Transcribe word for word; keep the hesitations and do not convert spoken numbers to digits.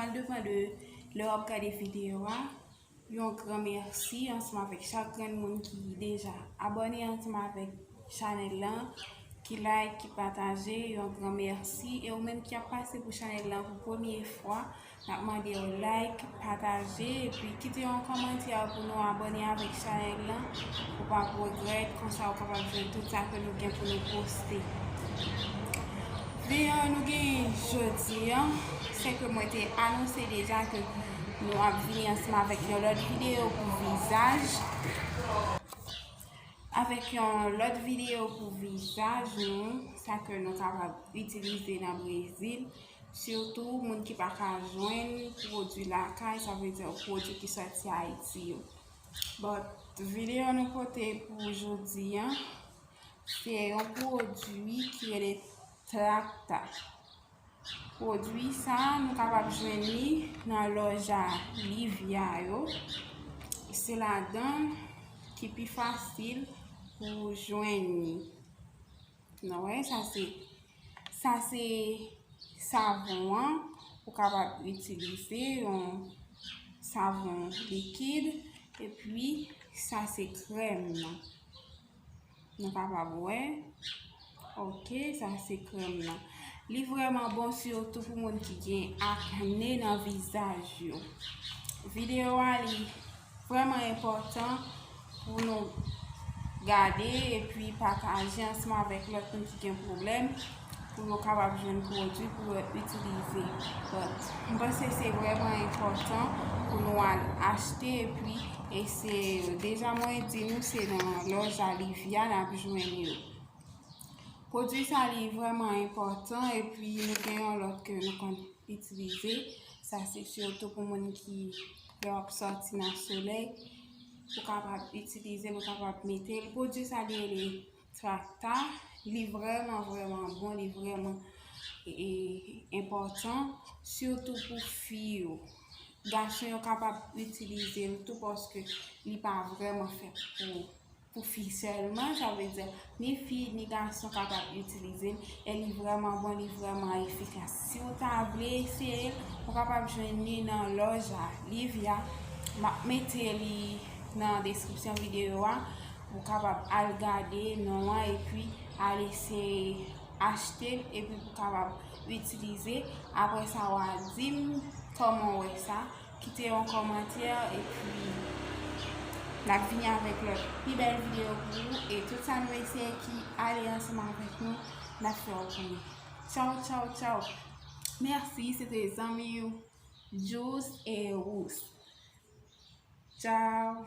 Al depann de lè w ap gade videyo a. Yon gran mèsi ansanm avèk chak grenn moun ki deja abòne ansanm avèk chanèl lan, ki like, ki pataje. Yon gran mèsi. E ou menm ki ap pase pou chanèl lan pou premye fwa, n ap mande w like, pataje, epi kite yon kòmantè pou nou abòne avèk chanèl lan. Ou p ap regrèt, konsa ou kapab jwenn tout sa ke nou gen pou nou poste. Videyo nou gen jodi an, se ke mwen te anonse deja ke nou ap vini ansanm avèk yon lòt videyo pou vizaj. Avèk yon lòt videyo pou vizaj nou, sa ke nou kapab itilize nan Brezil. Sitou moun ki pa ka jwenn pwodui lakay, sa vle di pwodui ki sòti Ayiti yo. But, videyo nou pote pou jodi an, se yon pwodui ki rele Tracta. Pwodui sa, nou kapab jwenn li nan lòj a Livia yo. Se ladan ki pi fasil pou jwenn li. Nou wè, sa se, sa se savon an. Ou kapab itilize yon savon likid. Epi, sa se krèm nan. Nou kapab wè. Ok, sa se krèm nan. Li vrèman bon, sitou pou moun ki gen akne nan vizaj yo. Videyo a, li vrèman enpòtan pou nou gade epi pataje ansanm avèk lòt moun ki gen pwoblèm, pou yo kapab jwenn pwodui pou yo itilize. But, m panse se vrèman enpòtan pou nou al achte epi eseye yo. Deja mwen di nou se nan lòj a Livia n ap jwenn yo. Pwodui sa li vrèman enpòtan, epi nou gen yon lòt ke nou konn itilize. Sa se sitou pou moun ki lè w ap sòti nan solèy, ou kapab itilize l, ou kapab mete l. Pwodui sa li rele Tracta. Li vrèman, vrèman bon, li vrèman e, e, enpòtan, sitou pou fi yo. Gason yo kapab itilize l tou paske li pa vrèman fèt pou, pou fi sèlman. Sa vle di ni fi ni gason kapab itilize l. E li vrèman bon, li vrèman efikas. Si w ta vle eseye l, ou kapab jwenn li nan lòj a Livia. M ap mete li nan deskripsyon videyo a. Ou kapab al gade non an epi al eseye achte l epi pou kapab itilize. Apre sa, w a di m kòman w wè sa. Kite yon kòmantè epi n ap vini avèk lòt pi bèl videyo pou ou. E tout sa nou eseye ki ale ansanm avèk nou, n ap fè w konnen. Tchaw, tchaw, tchaw. Mèsi, se te zanmi w, Juice e Rousse. Tchaw.